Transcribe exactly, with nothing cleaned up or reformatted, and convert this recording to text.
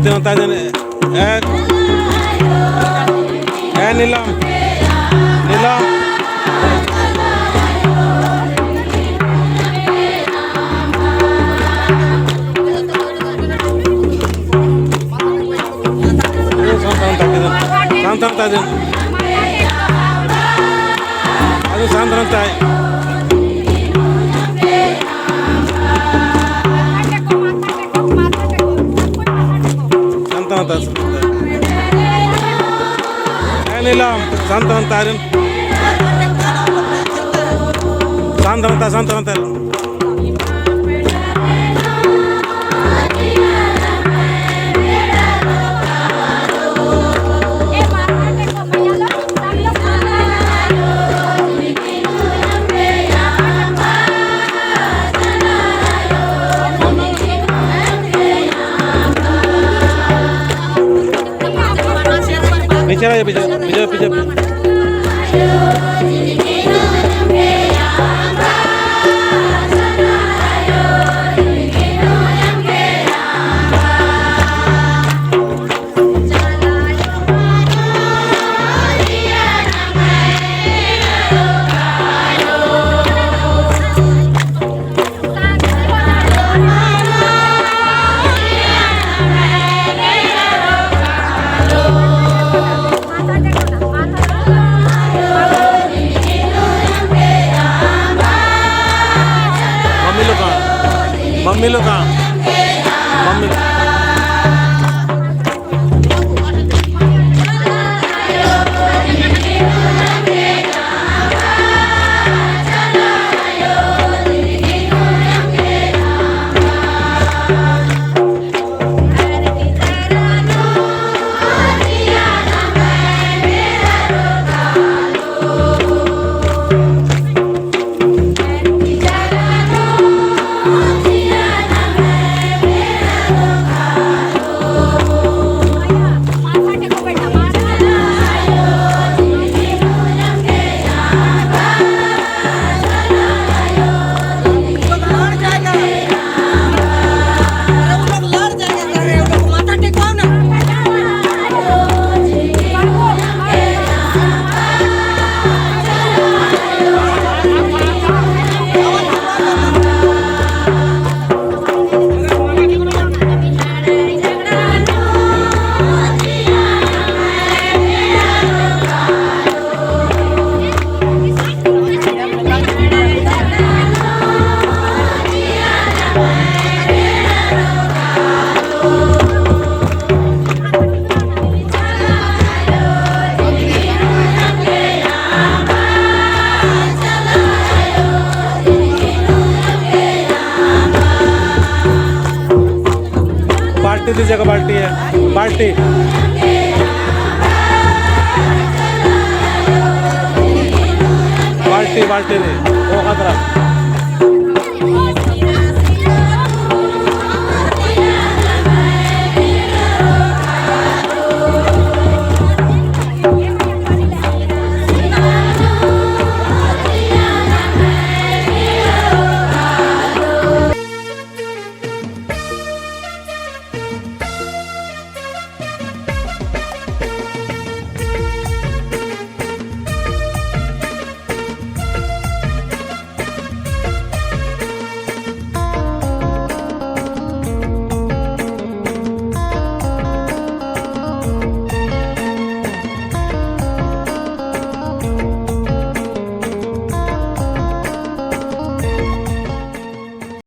तादिन, तादिन, ए, ए नीलम, नीलम। ओ, शांत, शांत, तादिन, शांत, शांत, तादिन। अरे शांत, शांत, तादिन। शांत, शांत, शांत। ए नीलम, शांत, शांत, तारिन। शांत, शांत, शांत, शांत। पीछे रहिए, पीछे, पीछे, पीछे। मम्मी लोग कहाँ? मम्मी लोग कहाँ? मम्मी। बाल्टी दीजिएगा, बाल्टी है, बाल्टी। बाल्टी, बाल्टी नहीं, वो खतरा।